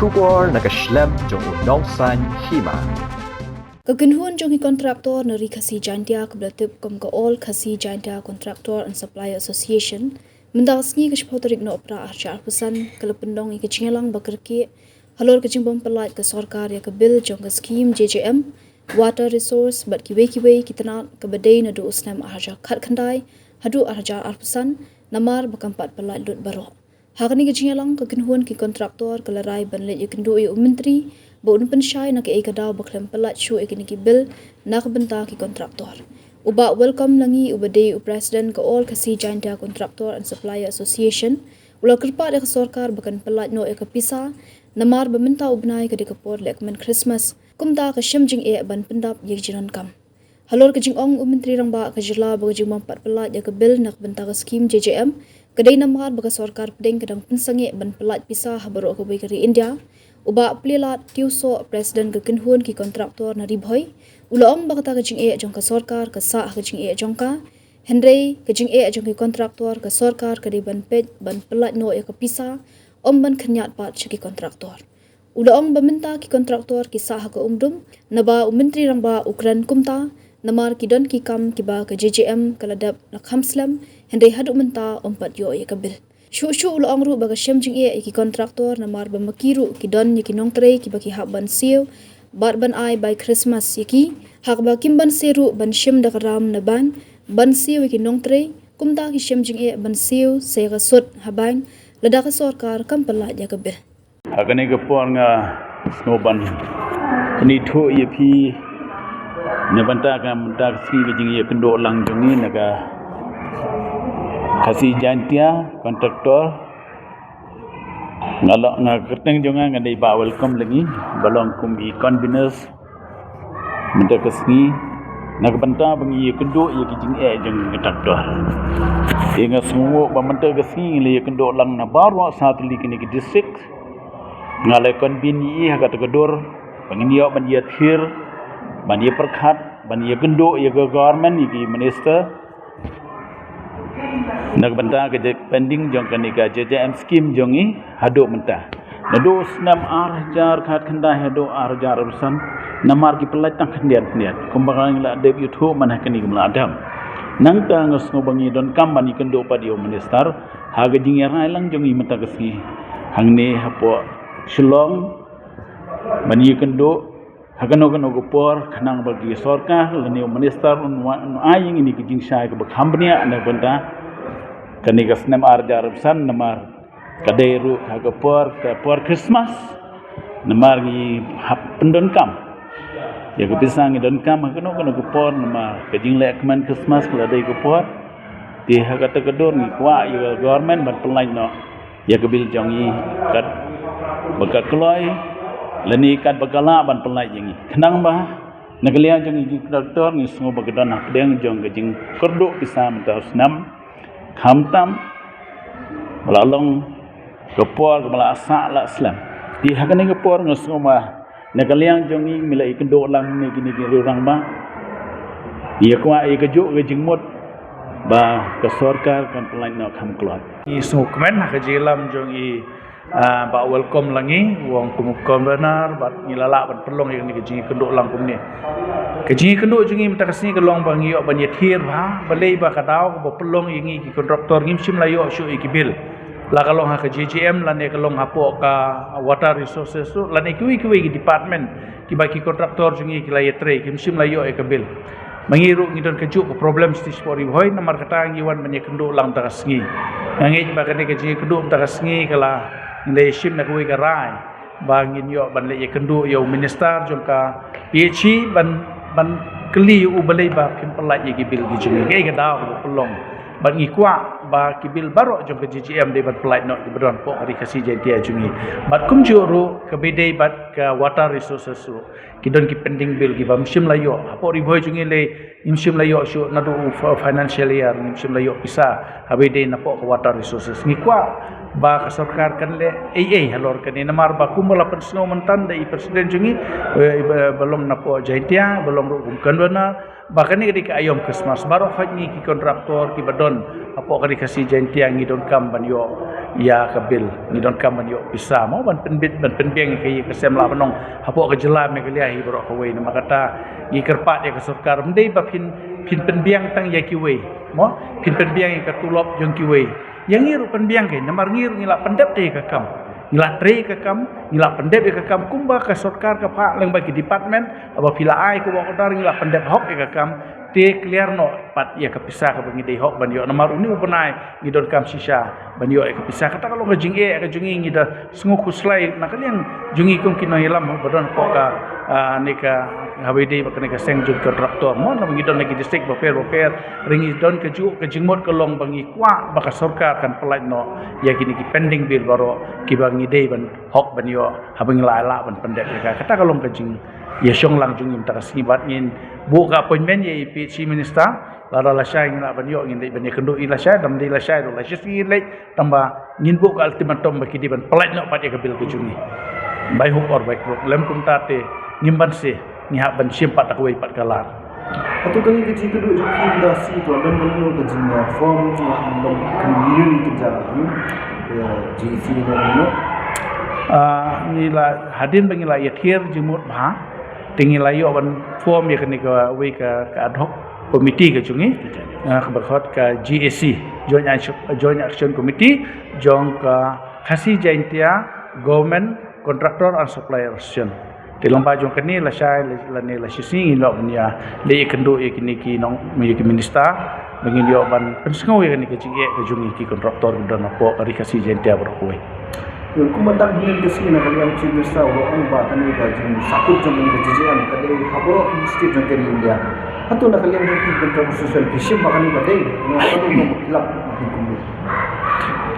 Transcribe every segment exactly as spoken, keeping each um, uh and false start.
Khubor na ka shlem jong u Nongsaiñ Hima. Ka kynhun jong ki kontraktor na Ri Khasi Jaintia kaba la tip kum ka All Khasi Jaintia Contractor and Supplier Association mynta ka sngi ka shiphew tarik Nohprah arhajar arphew san ka la pynlong ïa ka jingïalang ba kyrkieh halor ka jingbym pyllait ka sorkar ïa ka bill jong ka skim J J M, Water Resource bad kiwei kiwei ki tnat kaba dei naduh u snem arhajar khatkhyndai haduh arhajar arphew san namar ba kam pat pyllait lut baroh. Ha kane ka jingïalang ka kynhun ki kontraktor ka la rai ban leit ïakynduh ïa u myntri ba un pynshai na kaei ka daw ba khlem pyllait shuh ïa kine ki bill na ka bynta ki kontraktor. U Bah Welcome Langi uba dei u president ka All Khasi Jaintia Contractor and Supplier Association u la kyrpad ïa ka sorkar ba kan pyllait noh ïa ka pisa namar ba mynta u bnai ka dei ka por lehkmen Christmas. Kumta ka shem jingeh ban pyndap ïa ka jingdonkam. Halor ka jingong u Myntri Rangbah ka jylla ba ka jingbym pat pyllait ïa ka bill na ka bynta ka skim J J M ka dei namar ba ka sorkar pdeng ka dang pynsangeh ban pyllait pisa ha baroh kawei ka ri India. U Bah Plialad Tiewsoh, president ka kynhun ki kontraktor na Ri Bhoi, u la ong ba kata ka jingeh jong ka sorkar ka sah ha ka jingeh jong ka, hynrei ka jingeh jong ki kontraktor ka sorkar ka dei ban peit ban pyllait noh ïa ka pisa, ym ban khynñiat pat sha ki kontraktor. U la ong ba mynta ki kontraktor ki sah ha ka umdum, naba u Myntri Rangbah u kren kumta namar ki don ki kam kiba ka J J M ka la dep la kham slem, hynrei haduh mynta ym pat ïoh ïa ka bill. Shuh shuh u la ong ruh ba ka shem jingeh ïa ki kontraktor namar ba ma ki ruh ki don ïa ki nongtrei kiba ki hap ban siew bad ban ai bai Christmas ïa ki, haba kim banse ruh ban shim da ka ram na bank ban siew ïa ki nongtrei, kumta ki shem jingeh ban siew sa ïa ka sut ha bank lada ka sorkar kam pyllait ïa ka bill. Ha kane ka por nga sngew ban kyntu ïa phi na bynta ka, bynta ka sngi ka jingïakynduh lang jong ngi na ka Khasi Jaintia Contractor. Nga la, nga kyrteng jong nga nga dei Bah Welcome Langi, ba long kum i conveners mynta ka sngi na ka bynta ba ngi ïakynduh ïa ki jingeh jong ki kontraktor. Te nga sngew ba mynta ka sngi ngi la ïakynduh lang na baroh sa tylli kine ki district. Nga la convene ïa i ha kata ka dur ba ngin ïoh ban ïathir, ban ïapyrkhat, ban ïakynduh ïa ka government, ïa ki minister na ka bynta ka je-, pending jong kane ka J J M scheme jong ngi haduh mynta. Naduh u snem ar hajar khatkhyndai haduh ar hajar arphew san namar ki pyllait tang khyndiat khyndiat. Kumba nga la dep ïathuh man ha kane ka mla dam. Nangta nga sngew ba ngi donkam ban ïakynduh pat ïa u minister ha ka jingïarai lang jong ngi mynta ka sngi hangne hapoh Shillong ban ïakynduh ha kano kano ka por khnang ba ki sorkar lane u minister un wa-, un ai ïa ngi ki jingshai kaba kham bniah na ka bynta kane ka snem ar hajar arphew san namar ka dei ruh ha ka por, ka por Christmas namar ngi hap pyndonkam ïa ka pisa, ngi donkam ha kano kano ka por namar ka jinglehkmen Christmas ka la dei ka por. Te ha kata ka dur ngi kwah ïa ka government ban pyllait noh ïa ka bill jong ngi katba ka kloi lane katba ka lah ban pyllait ïa ngi. Khnang ba na ka liang jong ngi ki kontraktor ngi sngew ba ka don hapdeng jong ka jingkyrduh pisa mynta u snem, khamtam ba la long ka por kaba la sah la slem. Te ha kane ka por nga sngew ba na ka liang jong ngi, ngi la ïakynduh lang ne kine ki rangbah, ïa kwah ïa kajuh ka jingmut ba ka sorkar kan pyllait noh kham kloi. Ngi sngewkmen ha ka jingïalam jong i, ah, Bah Welcome Langi, u ong kum u convenor, bad ngi la lah ban pynlong ïa kane ka jingïakynduh lang kumne. Ka jingïakynduh jong ngi mynta ka sngi ka long ba ngi ïoh ban ïathir bha balei ba ka daw kaba pynlong ïa ngi ki kontraktor ngim shym la ïoh shuh ïa ki bill. La ka long ha ka J J M lane ka long hapoh ka Water Resources ruh lane kiwei kiwei ki department kiba ki kontraktor jong ngi ki la ïatrei, kim shym la ïoh ïa ka bill. Ma ngi ruh ngi don kajuh ka problem shatei shapoh Ri Bhoi, namar kata ngi wan ban ïakynduh lang mynta ka sngi. Nga ngeit ba kane ka jingïakynduh mynta ka sngi ka la, ngi la ïashim na kawei ka rai ba ngin ïoh ban leit ïakynduh ïa u minister jong ka P H E ban, ban kylli ïa u balei ba kim pyllait ïa ki bill ki jong ngi, kaei ka daw kaba pynlong. Bad ngi kwah ba ki bill baroh jong ka J J M dei ban pyllait noh kiba don hapoh ka Ri Khasi Jaintia jong ngi. Bad kumjuh ruh kaba ïadei bad ka Water Resources ruh ki don ki pending bill kiba ngim shym la ïoh. Hapoh Ri Bhoi jong ngi lei ngim shym la ïoh shuh naduh u fi-, financial year, ngim shym la ïoh pisa haba ïadei napoh ka Water Resources. Ngi kwah ba ka sorkar kan leh ei ei halor kane namar ba kumba la pynsngew mynta da i president jong ngi, eh, ba, ba long napoh Jaintia, ba long ruh kum convenor, ba kane ka dei ka aïom Christmas. Baroh hoi ngi ki kontraktor kiba don hapoh ka Ri Khasi Jaintia ngi donkam ban ïoh ïa ka bill, ngi donkam ban ïoh pisa mo ban pynbit ban pynbiang ïa ka ïing ka sem, lah ban ong hapoh ka jylla Meghalaya hi baroh kawei. Namar kata ngi kyrpad ïa ka sorkar, ym dei ba phin phin pynbiang tang ïa kiwei mo, phin pynbiang ïa ka tulop jong kiwei. Ïa ngi ruh pynbiang kein, namar ngi ruh ngi la pyndep te ïa ka kam, ngi la trei ïa ka kam, ngi la pyndep ïa ka kam kumba ka sorkar ka phah lyngba ki department, haba phi la ai ka work order ngi la pyndep hok ïa ka kam. Te clear noh pat ïa ka pisa kaba ngi dei hok ban ïoh, namar une u bnai ngi donkam shisha ban ïoh ïa ka pisa. Kata ka long ka jingeh ka jong ngi, ngi da sngew khuslai na ka liang jong ngi kum ki nongïalam ba don hapoh ka, ah, ne ka, haba ïadei bad kane ka seng jong kontraktor mo, naba ngi don na ki district bapher bapher, hynrei ngi don kajuh ka jingmut ka long ba ngi kwah ba ka sorkar kan pyllait noh ïa kine ki pending bill baroh kiba ngi dei ban hok ban ïoh haba ngi la lah ban pyndep ïa ka. Kata ka long ka jingïashong lang jong ngi mynta ka sngi, bad ngin buh ka appointment ïa i P H E minister. Lada lashai ngi lah ban ïoh ngin leit ban ïakynduh i lashai, lada ym dei lashai ruh la shisngi ngin leit, tang ba ngin buh ka ultimatum ba ki dei ban pyllait noh pat ïa ka bill ka jong ngi, by hook or by crook. Lym kumta te ngim banse, ngi hap ban shim pat da kawei pat ka lad. Hato kane ka jingkynduh jong phi ka da sdang, to lym kumno ka jingform jong ka community ka jong, hmm? Ka G E C ne kumno? Ah, ngi la, hadien ba ngi la ïathied jingmut bha, te ngi la ïoh ban form ïa kane kawei ka, ka ad hoc committee ka jong ngi, ah, kaba khot ka G A C, Joint Action, Joint Action Committee, jong ka Khasi Jaintia Government Contractor and Supplier Association. Te lyngba jong kane lashai lane la shisngi ngi lah ban ïa leit ïakynduh ïa kine ki nong, ïa ki minister, ba ngin ïoh ban pynsngew ïa kane ka jingeh ka jong ngi ki kontraktor ba don hapoh ka Ri Khasi Jaintia baroh kawei. Ïa, kumba tang hynnin ka sngi na ka liang Chief Minister u la ong ba kane ka jingsakut jong kane ka J J M ka dei ha baroh ki state jong ka ri India. Hato na ka liang jong ki Contractor Association phi shim ba kane ka dei, na ka liang jong ki lap.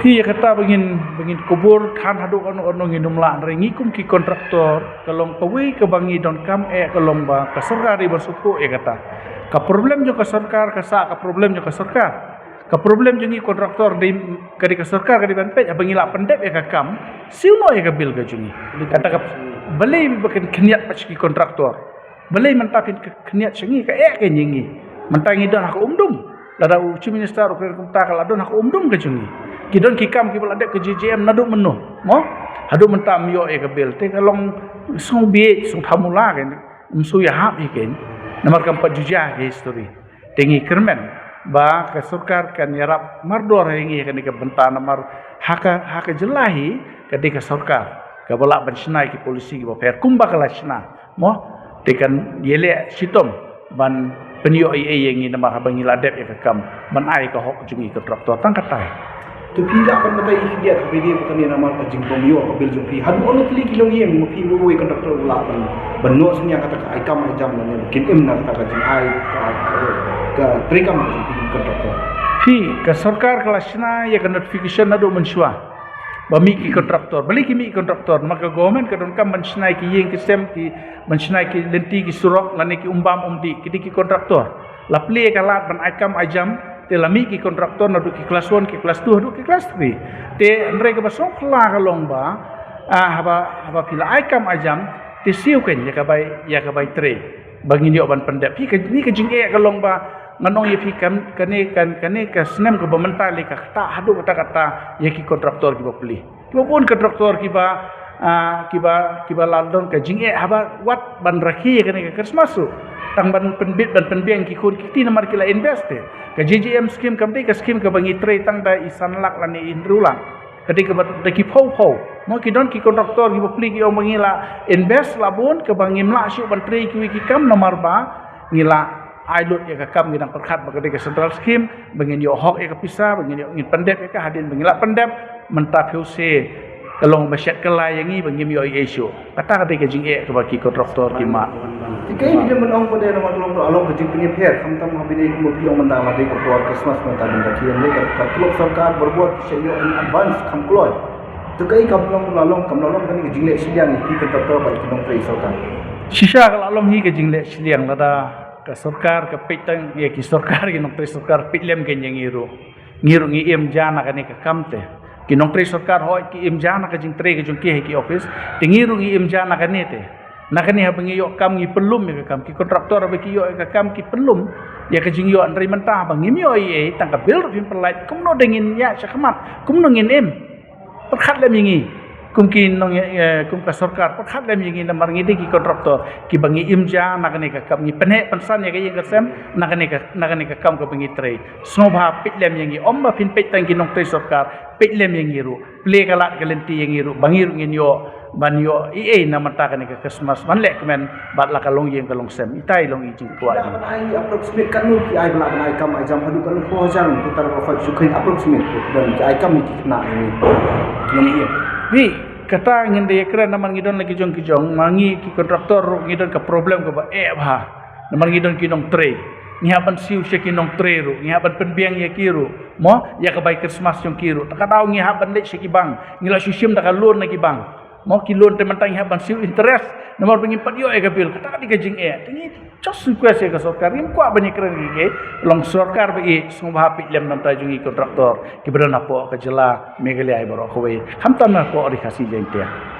Phi, ïa kata ba ngin, ba ngin kubur than haduh kano kano ngin ym lah, hynrei ngi kum ki kontraktor ka long kawei kaba ngi donkam eh ka long ba ka sorkar dei ban sngewthuh ïa kata. Ka problem jong ka sorkar ka sah ka problem jong ka sorkar. Ka problem jong ngi kontraktor dei, ka dei ka sorkar ka dei ban peit, haba ngi lah pyndep ïa ka kam, siew noh ïa ka bill ka jong ngi. Kata ka, balei ba kan khyndiat pat sha ki kontraktor? Balei mynta phin khyndiat sha ngi, ka eh ka ïa ngi? Mynta ngi don ha ka umdum. Lada u Chief Minister u kren kumta ka la don ha ka umdum ka jong ngi. Ki don ki kam kiba la dep ka J J M naduh mynno mo, haduh mynta ym ïoh ïa ka bill. Te ka long sngewbieit, sngewthamula kein, ym shu ïahap ïa kein. Namar kam pat ju jia ka history. Te ngi kyrmen ba ka sorkar kan ïarap mardor ha ngi ha kane ka bynta, namar ha ka, ha ka jylla hi ka dei ka sorkar kaba lah ban shna ïa ki policy kiba pher kumba ka la shna mo. Te kan ïaleh shitom ban pynïoh ei ei ïa ngi namar haba ngi la dep ïa ka kam ban ai ka hok jong ngi kontraktor, tang katai. To phi lah ban batai ïa ki khyndiat kaba ïadei bad kane namar ka jingbym ïoh ka bill jong phi. Haduh kano tylli ki longïing ma phi, uwei uwei kontraktor u lah ban, ban noh synñia kata ka ai kam ai jam lane kin im na kata ka jingai ka, ka treikam ka jong phi kontraktor? Phi, ka sorkar ka la shna ïa ka notification naduh mynshuwa ba mih ki kontraktor. Balei ki mih ki kontraktor? Namar ka government ka donkam ban shna ïa ki ïing ki sem, ki ban shna ïa ki lynti ki surok lane ki umbam umdih, ki dei ki kontraktor. La plie ka lad ban ai kam ai jam, te la mih ki kontraktor naduh ki class one, ki class two haduh ki class three. Te hynrei kaba sngewkhlaiñ ka long ba, ah, haba, haba phi la ai kam ai jam, te siew kein ïa ka bai, ïa ka bai trei ba ngin ïoh ban pyndep. Phi, kane ka jingeh ka long ba ngan ong ïa phi, kan, kane, kan, kane ka snem kaba mynta lei ka ktah haduh katta katta ïa ki kontraktor kiba plie. Kiba bun kontraktor kiba, ah, kiba, kiba la don ka jingeh haba wat ban rakhe ïa kane ka Christmas ruh, tang ban pynbit ban pynbiang ki khun ki kti namar ki la invest te. Ka J J M scheme kam dei ka scheme kaba ngi trei tang da i san lak lane i hynriew lak. Ka dei kaba da ki phew phew. Mo, ki don ki kontraktor kiba plie ki ong ba ngi la invest la bun kaba ngim lah shuh ban trei kiwei ki kam namar ba ngi la ai lut ïa ka kam, ngi dang pyrkhat ba ka dei ka central scheme ba ngin ïoh hok ïa ka pisa, ba ngin ïoh, ngin pyndep ïa ka. Hadien ba ngi la pyndep, mynta phi, u se ka long ba shet ka lai ïa ngi ba ngim ïoh ei ei shuh. Kata ka dei ka jingeh kaba ki kontraktor ki mad. Te kaei ba dei ban ong ba dei namar ka long, ka long ka jingpynïapher, khamtam haba dei kumba phi ong mynta ba dei ka por Christmas mynta, dei ka, ka, ka tulop sorkar barabor ki sa ïoh in advance kham kloi. To kaei, kam long, la long, kam la long kane ka jingleh shiliang ïa ki kontraktor bad ki nongtrei sorkar? Shisha ka la long hi ka jingleh shiliang, lada ka sorkar ka peit tang ïa ki sorkar, ki nongtrei sorkar peit lem kein ïa ngi ruh. Ngi ruh ngi im ja na kane ka kam te. Ki nongtrei sorkar hooid ki im ja na ka jingtrei ka jong ki ha ki office. Te ngi ruh ngi im ja na kane te. Na kane haba ngi ïoh kam ngi pynlum ïa ka kam. Ki kontraktor haba ki ïoh ïa ka kam ki pynlum ïa ka jingïoh, hynrei mynta haba ngim ïoh ei ei, tang ka bill ruh phim pyllait, kumno da ngin ïaid shakhmat? Kumno ngin im? pyrkhat lem ïa ngi kum ki nong, eh, kum ka sorkar, pyrkhat lem ïa ngi namar ngi dei ki contractor kiba ngi im ja na kane ka kam, ngi pynheh pynsan ïa ka ïing ka sem na kane ka, na kane ka kam kaba ngi trei. Sngewbha peit lem ïa ngi, ym ba phin peit tang ki nongtrei sorkar, peit lem ïa ngi ruh, plie ka lad ka lynti ïa ngi ruh, ba ngi ruh ngin ïoh ban ïoh ei ei na mynta kane ka Christmas ban leh kmen bad la ka longïing ka longsem. Itai long i jingkwah. Lah ban ai approximate katno ki ai ba lah ban ai kam ai jam haduh katno phew hajar ngut, tang ba khot shu kheiñ approximate ko don ki ai kam ki khynnah jong ngi. Long ïa. Hi, kata ngin da ïakren namar ngi don la ki jong ki jong, ma ngi ki contractor ruh ngi don ka problem kaba eh bha. Namar ngi don ki nongtrei. Ngi hap ban siew sha ki nongtrei ruh, ngi hap ban pynbiang ïa ki ruh. Mo, ïa ka bai Christmas jong ki ruh. Ta ka daw ngi hap ban leit sha ki bank. Ngi la shu shim da ka loan na ki bank. Mo, ki loan te mynta ngi hap ban siew interest. Namar ba ngim pat ïoh ïa ka bill. Kata ka dei ka jingeh. Te ngi just request ïa ka sorkar. Ngim kwah ban ïakren ïa ki. Long sorkar ba ïeit, sngewbha peit lem na bynta jong ngi contractor kiba don hapoh ka jylla Meghalaya baroh kawei. Khamtam na hapoh Ri Khasi Jaiñtia.